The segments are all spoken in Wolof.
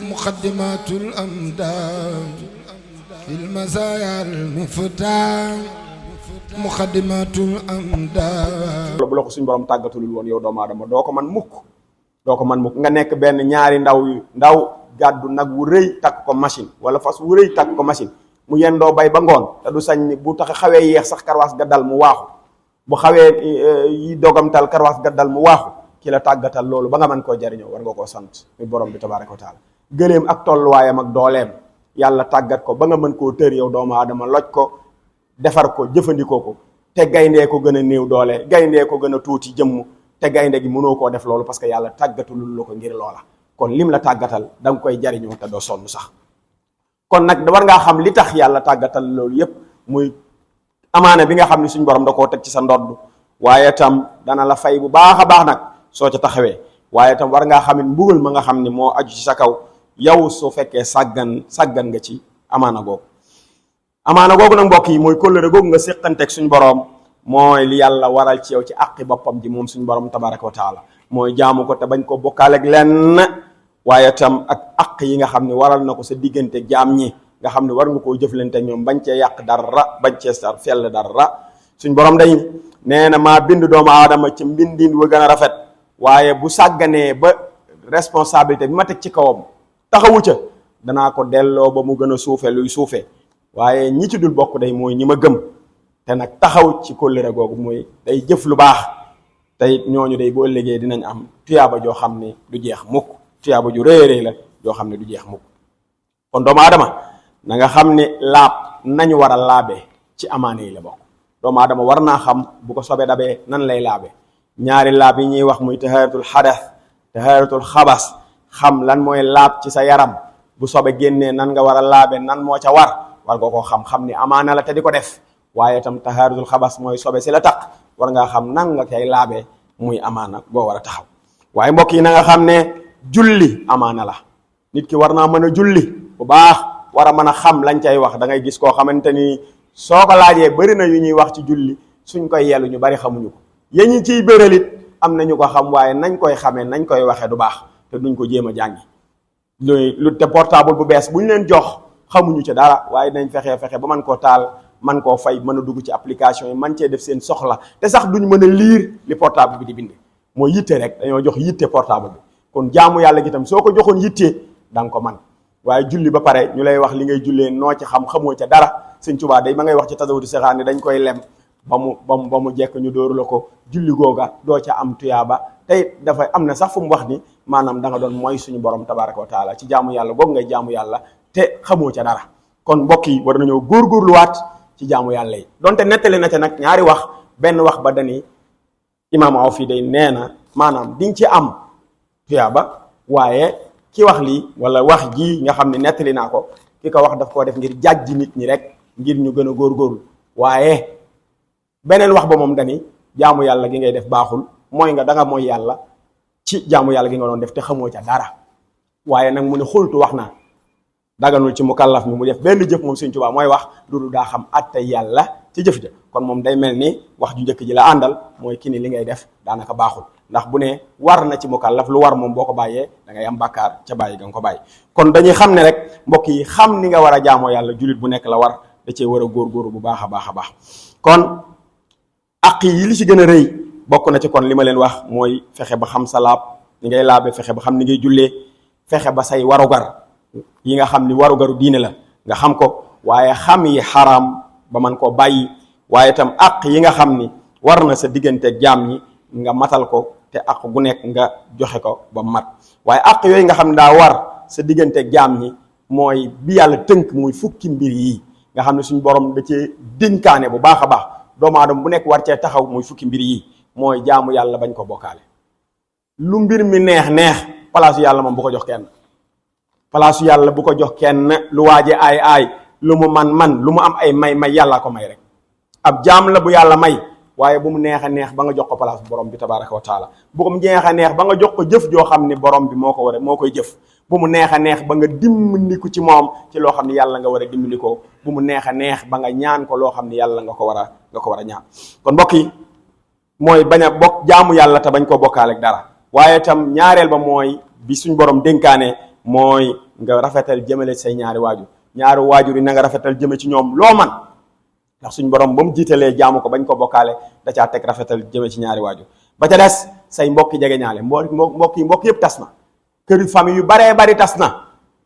muqaddimatul amdad fil mazaya al mifta muqaddimatul amdad bu la ko suñu borom tàggatulul woon yow doomu aadama doo ko man mukk nga nekk benn ñaari ndaw gàddu nag wu rëy takk ko machine wala fas wu rëy takk ko machine mu yendoo bay ba ngoon te du sañ ni bu tax xawee yeex sax karwaas ga dal mu waaxu bu xawee yi dogamtal karwaas ga dal mu waaxu ki la tàggatal loolu ba nga mën koo jariñoo war nga koo sant muy borom bi tabaaraka wa taala gëléem ak tolluwaayam ak dooleem yàlla tàggat ko ba nga mën koo tër yow doomu aadama loj ko defar ko jëfandikoo ko te gayndee ko gën a néew doole gayndee ko gën a tuuti jëmm te gaynde gi mënoo koo def loolu parce que yàlla tàggatulul la ko ngir loola kon lim la tàggatal da nga koy jariñoo te doo sonn sax kon nag war ngaa xam li tax yàlla tàggatal loolu yépp muy amaana bi nga xam ne suñu borom da koo teg ci sa ndodd waaye tam dana la fay bu baax a baax nag soo ca taxawee waaye tam war ngaa xam it mbugal ma nga xam ne moo aju ci sa kaw yow soo fekkee sàggan nga ci amaana googu nag mbokk yi mooy kóllëre googu nga séqanteeg suñu borom mooy li yàlla waral ci yow ci àqi boppam ji moom suñu borom tabaraka wa taala mooy jaamu ko te bañ ko bokkaaleeg lenn waaye tam ak àq yi nga xam ne waral na ko sa diggante jaam ñi nga xam ne war nga koo jëflante ñoom bañ cee yàq dara bañ cee sar fell dara suñ borom day nee na maa bind doomu aadama ci mbindin wa gën a rafet waaye bu sàgganee ba responsabilité bi ma teg ci kawam taxawu ca danaa ko delloo ba mu gën a suufe luy suufe waaye ñi ci dul bokk day mooy ñi ma gëm te nag taxaw ci kóllëre googu mooy day jëf lu baax tey ñooñu day boo liggéey dinañ am tuyaaba joo xam ne du jeex mukk tuyaaba ju rëy la joo xam ne du jeex mukk kon doomu aadama na nga xam ne laab nañu war a laabee ci amaane yi la bokk doomu aadama war naa xam bu ko sobe dabee nan lay laabe ñaari laab yi ñuy wax muy tahaaratul xadas tahaaratul xabas xam lan mooy laab ci sa yaram bu sobe génnee nan nga war a laabe nan moo ca war nga koo xam ni amaana la te di ko def waaye itam tahaaratul xabas mooy sobe si la taq war ngaa xam nan nga koy laabee muy amaana boo war a taxaw waaye mbokk yi na nga xam ne julli amaana la nit ki war naa mën a julli bu baax war a mën a xam lañ cay wax da ngay gis koo xamante ni soo ko laajee bëri na yu ñuy wax ci julli suñ koy yellu ñu bari xamuñu ko yéen ñi ciy bëralit am nañu ko xam waaye nañ koy xamee nañ koy waxee du baax te duñ ko jéem a jàngi lu te portable bu bees buñ leen jox xamuñu ci dara waaye nañ fexe ba mën koo taal man koo fay mën a dugg ci application yi man cee def seen soxla te sax duñ mën a liir li portable bi di bind mooy yitte rek dañoo jox yitte portable bi kon jaamu yàlla gi tam soo ko joxoon yitte da nga ko man waaye julli ba pare ñu lay wax li ngay jullee noo ci xamoo ca dara Sëñ Tuubaa day ma ngay wax ci tasawudu sixaan ni dañ koy lem ba mu jekk ñu dóoru la ko julli googa doo ca am tuyaaba tey dafa am na sax fu mu wax ni maanaam da nga doon mooy suñu borom tabaraka wa taala ci jaamu yàlla googu ngay jaamu yàlla te xamoo ca dara kon mbokk yi war nañoo góorgóorluwaat ci jaamu yàlla yi donte nettali na ca nag ñaari wax benn wax ba dani imaam aw fii day nee na maanaam di nga ci am tuyaaba waaye ki wax lii wala wax ji nga xam ne nettali naa ko ki ko wax daf koo def ngir jàjji nit ñi rek ngir ñu gën a góorgóorlu waaye beneen wax ba moom dani jaamu yàlla gi ngay def baaxul mooy nga danga mooy yàlla ci jaamu yàlla gi nga doon def te xamoo ca dara waaye nag mu ne xultu wax naa daganul ci mukallaf mi mu def benn jëf moom Sëñ Tuubaa mooy wax loolu daa xam atte yàlla ci jëf ja kon moom day mel ni wax ju njëkk ji la àndal mooy ki ni li ngay def daanaka baaxul ndax bu ne war na ci mukallaf lu war moom boo ko bàyyee da ngay am bàkkaar ca bàyyi ga nga ko bàyyi kon dañuy xam ne rek mbokk yi xam ni nga war a jaamoo yàlla jullit bu nekk la war da cee war a góorgóoru bu baax a baax a baax kon aq yi li ci gën a rëy bokk na ci kon li ma leen wax mooy fexe ba xam sa laab ni ngay laabe fexe ba xam ni ngay jullee fexe ba say warugar yi nga xam ni warugaru diine la nga xam ko waaye xam yi xaraam ba man koo bàyyi waaye itam aq yi nga xam ni war na sa diggante jaam ñi nga matal ko te aq gu nekk nga joxe ko ba mat waaye aq yooyu nga xam ne daa war sa diggante jaam ñi mooy bi yàlla tënk muy fukki mbir yi nga xam ne suñu borom da cee dénkaane bu baax a baax doomu aadama bu nekk war cee taxaw muy fukki mbir yi mooy jaamu yàlla bañ ko bokkaale lu mbir mi neex palaasu yàlla moom bu ko jox kenn palaasu yàlla bu ko jox kenn lu waaje aay lu mu man lu mu am ay may yàllaa ko may rek ab jaam la bu yàlla may waaye bu mu neex a neex ba nga jox ko place borom bi tabaraka wa taala bu ko neex a neex ba nga jox ko jëf joo xam ne borom bi moo koy jëf bu mu neex a neex ba nga dimbandiku ci moom ci loo xam ne yàlla nga war a dimbandikoo bu mu neex a neex ba nga ñaan ko loo xam ne yàlla nga ko war a ñaan kon mbokk yi mooy bañ a bokk jaamu yàlla te bañ koo bokkaale ak dara waaye tam ñaareel ba mooy bi suñ borom dénkaane mooy nga rafetal jëmale say ñaari waajur yi na nga rafetal jëme ci ñoom loo man ndax suñ borom ba mu jiitalee jaamu ko bañ ko bokkaale da caa teg rafetal jëme ci ñaari waajur. ba ca des say mbokki jege ñaale mbokk yëpp tas na, kër famille yu baree bari tas na,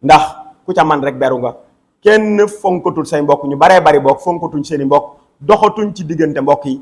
ndax ku ca man rek beru nga. kenn fonkatul say mbokk, ñu baree bari bokk fonkatuñ seeni mbokk, doxatuñ ci diggante mbokk yi,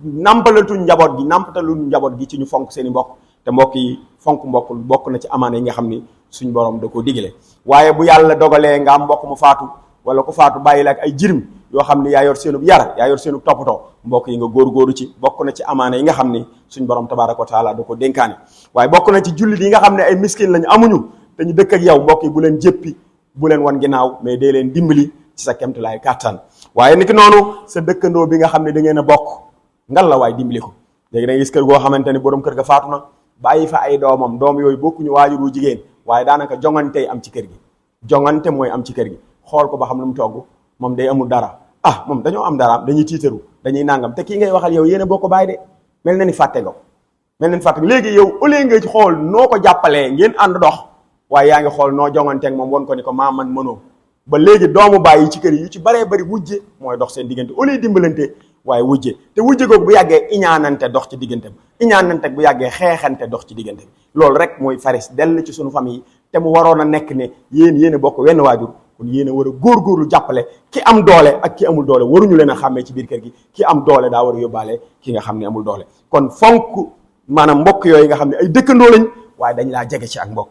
nampalatuñ njaboot gi ci ñu fonk seeni mbokk. te mbokk yi fonk mbokk bokk na ci amaana yi nga xam ni suñ borom da ko digale. waaye bu yàlla dogalee nga am mbokk mu faatu wala ku faatu bàyyi la ak ay jirim yoo xam ni yaa yor seenub yar, yaa yor seenub toppatoo, mbokk yi nga góorgóoru ci. bokk na ci amaana yi nga xam ni suñ borom tabaaraka wa taala da ko dénkaane. waaye bokk na ci jullit yi nga xam ne ay miskin lañu, amuñu te ñu dëkk ak yow, mbokk yi bu leen jéppi, bu leen wan ginnaaw, mais dee leen dimbali ci sa kemtulaay kàttan. waaye niki noonu sa dëkkandoo bi nga xam ne da ngeen a bokk, ngal la waaye dimbali ko. léegi da ngay gis kër goo xamante ni borom kër ga faatu na, bàyyi fa ay doomam, doom yooyu bokkuñu waajur wu jigéen, waaye daanaka jongantey am ci kër gi. jongante mooy am ci kër gi, xool ko ba xam lu mu togg, moom day amul dara, moom dañoo am dara, dañuy tiitaru, dañuy nangam, te kii ngay waxal yow yéen a bokk bàyyi de, mel na ni fàtte nga ko. léegi yow au lieu nga xool noo ko jàppalee ngeen ànd dox, waaye yaa ngi xool noo jonganteeg moom won ko ni ko maa man mënoo. ba léegi doomu bàyyi yi ci kër yi yu ci baree bari wujje mooy dox seen diggante, au lieu dimbalante waaye wujje. te wujje googu bu yàggee iñaanante dox ci diggante, iñaanante bu yàggee xeexante dox ci diggante. loolu rek mooy faris dell ci sunu famille yi, te mu waroon a nekk ne yéen a bokk wenn waajur, kon yéen a war a góorgóorlu jàppale ki am doole ak ki amul doole. waruñu leen a xàmmee ci biir kër gi, ki am doole daa war a yóbbaale ki nga xam ne amul doole. kon fonk maanaam mbokk yooyu nga xam ne ay dëkkandoo lañ waaye dañ laa jege ci ak mbokk.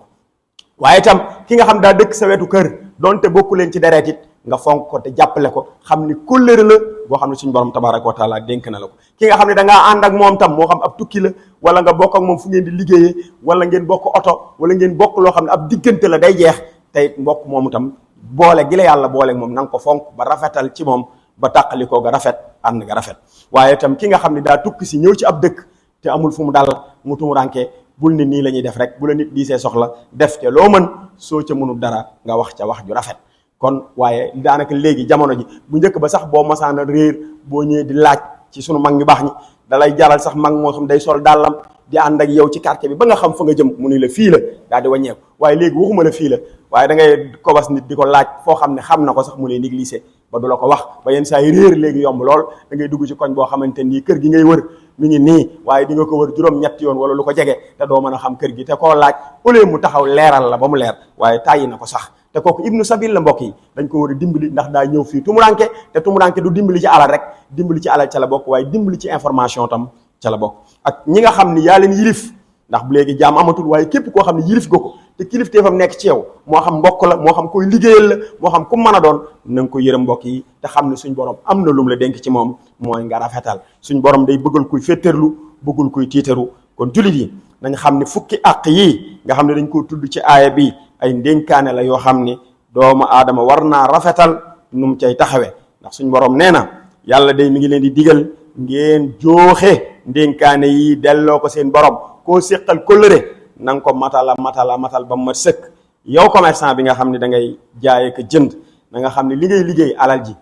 waaye itam ki nga xam daa dëkk sa wetu kër donte bokku leen ci deret it nga fonk ko te jàppale ko, xam ni kóllëre la boo xam ne suñu borom tabaaraka wa taala dénk na la ko. ki nga xam ne da ngaa ànd ak moom tam, moo xam ab tukki la wala nga bokk ak moom fu ngeen di liggéeyee, wala ngeen bokk oto, wala ngeen bokk loo xam ne ab diggante la day jeex, tey mbokk moomu tam boole gi la yàlla boole moom na nga ko fonk ba rafetal ci moom, ba tàqalikoo ga rafet, ànd nga rafet. waaye itam ki nga xam ne daa tukki si ñëw ci ab dëkk te amul fu mu dal, mu tumuraanke, bul ni nii la ñuy def rek, bu la nit diisee soxla def ca loo mën, soo ca mënul dara nga wax ca wax ju rafet. kon waaye daanaka léegi jamono ji, bu njëkk ba sax boo masaana réer, boo ñëwee di laaj ci sunu mag ñu baax ñi, dalay jaral sax mag moo xam day sol dàllam di ànd ak yow ci quartier bi ba nga xam fa nga jëm, mu ni la fii la, daal di wàññeeku. waaye léegi waxuma la fii la, waaye da ngay kobas nit di ko laaj foo xam ne xam na ko sax mu lay négligé ba du la ko wax. ba yenn saa yi réer léegi yomb lool, da ngay dugg ci koñ boo xamante nii kër gi ngay wër mi ngi nii, waaye di nga ko wër juróom-ñetti yoon wala lu ko jege, te doo mën a xam kër gi, te koo laaj au lieu mu taxaw leeral la ba mu leer, waaye tàyyi na ko sax. te kooku ibnu sabil la, mbokk yi dañ ko war a dimbali, ndax daa ñëw fii tumuranke, te tumuranke du dimbali ci alal rek, dimbali ci alal ca la bokk, waaye dimbali ci information tam ca la bokk. ak ñi nga xam ni yaa leen yilif, ndax bu léegi jaam amatul, waaye képp koo xam ne yilif nga ko te kilifteefam nekk ci yow, moo xam mbokk la, moo xam koy liggéeyal la, moo xam ku mën a doon, na nga ko yërëm mbokk yi, te xam ne suñ borom am na lum la dénk ci moom, mooy nga rafetal. suñ borom day bëggal kuy féttarlu, bëggul kuy tiitaru. kon jullit yi nañ xam ne fukki àq yii nga xam ne dañ koo tudd ci aaya bi ay ndénkaane la yoo xam ni doomu aadama war naa rafetal nu mu cay taxawee. ndax suñ borom nee na yàlla day mi ngi leen di digal ngeen jooxe ndénkaane yi delloo ko seen borom. koo séqal kóllëre na nga ko matal ba mu mat sëkk. yow commerçant bi nga xam ne da ngay jaayee ko jënd, na nga xam ne li ngay liggéey alal ji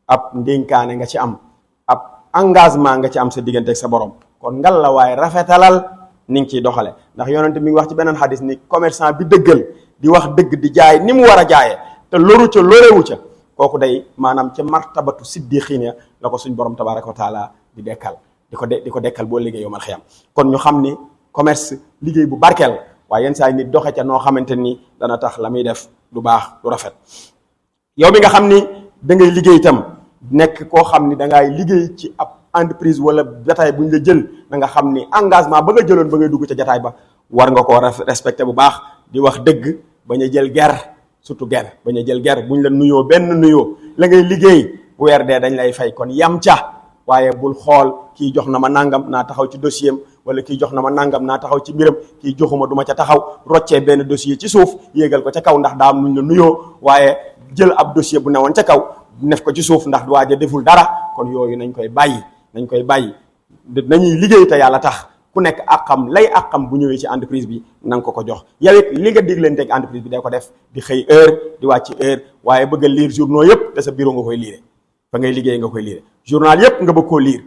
ab ndénkaane nga ci am, ab engagement nga ci am sa diggante ak sa borom. kon ngal la waaye rafetalal ni nga ciy doxale. ndax yonente mi ngi wax ci beneen xadis ni commerçant bi dëggal di wax dëgg di jaay ni mu war a jaayee te loru ca lorewu ca, kooku day maanaam ca martabatu siddiqiin ya la ko suñ borom tabaraka wa taala di dekkal di ko dekkal boo liggéey yowmal xiyam. kon ñu xam ni commerce liggéey bu barkeel, waaye yenn saa yi nit doxe ca noo xamante ni dana tax la muy def du baax du rafet. yow mi nga xam ni da ngay liggéey itam nekk koo xam ni da ngay liggéey ci ab entreprise wala jataay bu ñu la jël, na nga xam ni engagement ba nga jëloon ba ngay dugg ca jataay ba war nga koo respecté bu baax, di wax dëgg, bañ a jël ger, surtout ger, bañ a jël ger. buñ la nuyoo benn nuyoo, la ngay liggéey bu weer dee dañ lay fay, kon yam ca. waaye bul xool kii jox na ma nangam naa taxaw ci dossier am, wala kii jox na ma nangam naa taxaw ci mbiram, kii joxuma duma ca taxaw, roccee benn dossier ci suuf yéegal ko ca kaw ndax daa am nuñ la nuyoo, waaye jël ab dossier bu newoon ca kaw nef ko ci suuf ndax waaja deful dara. kon yooyu nañ koy bàyyi. nañuy liggéey te yàlla tax, ku nekk àqam lay àqam bu ñëwee ci entreprise bi na nga ko jox. yow it li nga diglanteeg entreprise bi day ko def, di xëy heure di wàcc heure, waaye bëgg a lire journaux yëpp te sa bureau nga koy lire, fa ngay liggéey nga koy lire. journal yëpp nga bëgg koo lire,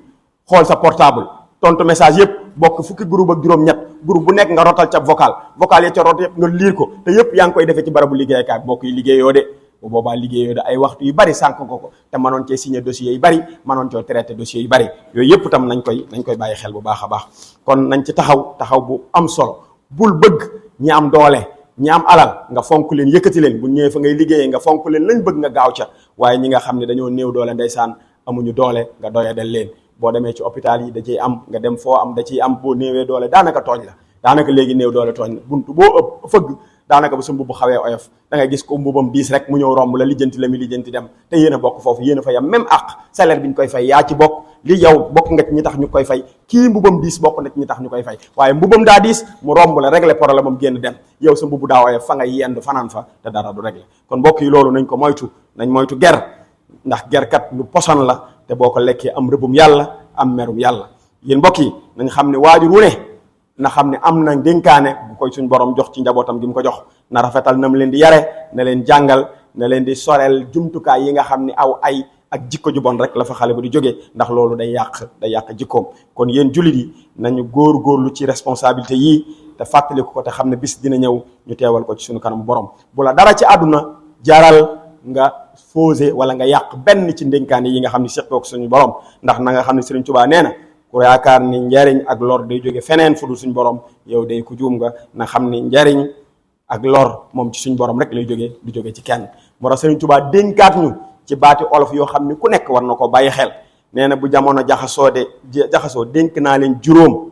xool sa portable tontu message yëpp, bokk fukki groupe ak juróom-ñett groupe bu nekk nga rotal ca vocal ya ca rot yëpp nga liir ko te yëpp yaa ngi koy defee ci barabu liggéeykaay mbokk yi liggéeyoo de bu boobaa liggéeyoo de ay waxtu yu bari sànq ko te mënoon cee signé dossiers yu bari mënoon cee traité dossiers yu bari yooyu yëpp tam nañ koy bàyyi xel bu baax a baax kon nañ ci taxaw bu am solo bul bëgg ñi am doole ñi am alal nga fonk leen yëkkati leen bu ñëwee fa ngay liggéeyee nga fonk leen lañ bëgg nga gaaw ca waaye ñi nga xam ne dañoo néew doole ndeysaan amuñu doole nga doyadal leen boo demee ci hôpital yi da ciy am nga dem foo am da ciy am boo néewee doole daanaka tooñ la daanaka léegi néew doole tooñ la buntu boo ëpp fëgg daanaka ba sa mbubb xawee oyof da ngay gis ko mbubam diis rek mu ñëw romb la lijjanti la mi lijjanti dem te yéen a bokk foofu yéen a fa yam même àq salaire bi ñu koy fay yaa ci bokk li yow bokk nga ci ñi tax ñu koy fay kii mbubam diis bokk na ci ñi tax ñu koy fay waaye mbubam daa diis mu romb la régler problème am génn dem yow sa mbubb daa oyof fa nga yendu fanaan fa te dara du régler kon mbokk yi loolu nañ ko moytu nañ moytu ger ndax gerkat lu poson la te boo ko lekkee am rëbbum yàlla am merum yàlla yéen mbokk yi nañ xam ne waajur wu ne na xam ne am na dénkaane bu koy suñ borom jox ci njabootam gi mu ko jox na rafetal na mu leen di yare na leen jàngal na leen di soreel jumtukaay yi nga xam ne aw ay ak jikko ju bon rek la fa xale ba di jógee ndax loolu day yàq jikkoom kon yéen jullit yi nañu góorlu ci responsabilité yii te fàttaliku ko te xam ne bis dina ñëw ñu teewal ko ci suñu kanam borom bu la dara ci àdduna jaral nga fausé wala nga yàq benn ci ndénkaane yi nga xam ne seqoo ko suñu borom ndax na nga xam ne Sëriñ Tuubaa nee na ku yaakaar ni njariñ ak lor day jóge feneen fu dul suñu borom yow day ku juum nga na xam ni njariñ ak lor moom ci suñu borom rek lay jógee du jóge ci kenn moo tax Sëriñ Tuubaa dénkaat ñu ci baati olof yoo xam ne ku nekk war na ko bàyyi xel nee na bu jamono jaxasoo dénk naa leen juróom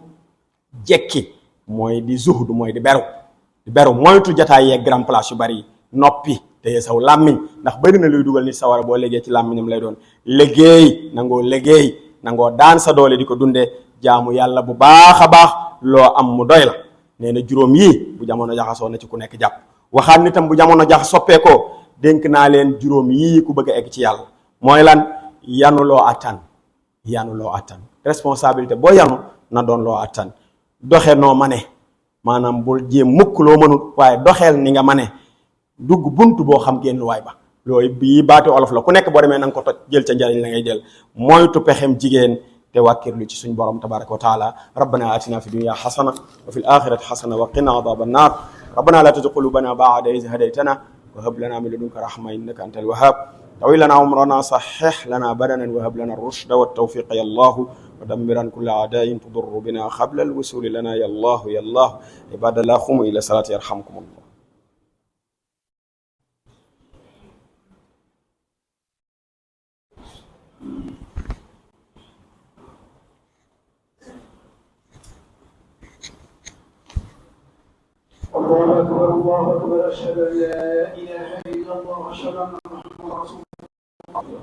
jekki mooy di zuhdu mooy di beru moytu jataay yeeg grand place yu bari noppi te saw làmmiñ ndax bari na luy dugal nit sawara boo léegi ci làmmiñam lay doon liggéey nangoo daan sa doole di ko dundee jaamu yàlla bu baax a baax loo am mu doy la nee na juróom yii bu jamono jaxasoo na ci ku nekk jàpp waxaat ni tam bu jamono soppeekoo dénk naa leen juróom yii ku bëgg a egg ci yàlla mooy lan yanu loo attan responsabilité boo yanu na doon loo attan doxe noo mane maanaam bul jéem mukk loo mënut waaye doxeel ni nga mane dugg bunt boo xam génn waay ba loolu bii baati olof la ku nekk boo demee na nga ko toj jël ca njariñ la ngay jël moytu pexem jigéen te wàkkirlu ci suñ borom tabaraka wa taala rabbana atina fi dunya xasana wa fi l axirati xasana wa qina adaba annar rabbana la tuzigh qulubana ba'da idh hadaytana wa hab lana min ladunka rahma innaka antal wahhab tawi lana umrana sahih lana badanan wa hab lana ar-rushda wat tawfiqa ya allah ودمرا كل أعداء تضر بنا قبل الوصول لنا يا الله عباد الله قوموا إلى صلاة يرحمكم الله الله أكبر أشهد أن لا إله إلا الله أشهد أن محمدا رسول الله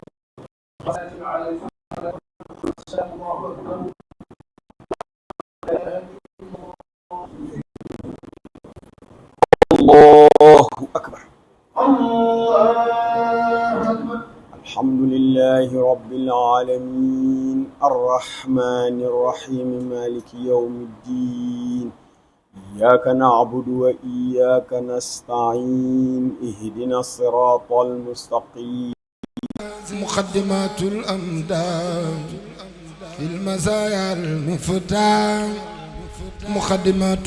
الله أكبر الله أكبر الحمد لله رب العالمين الرحمن الرحيم مالك يوم الدين إياك نعبد وإياك نستعين اهدنا الصراط المستقيم مقدمات الأمداد في المزايا المفتاح مقدمات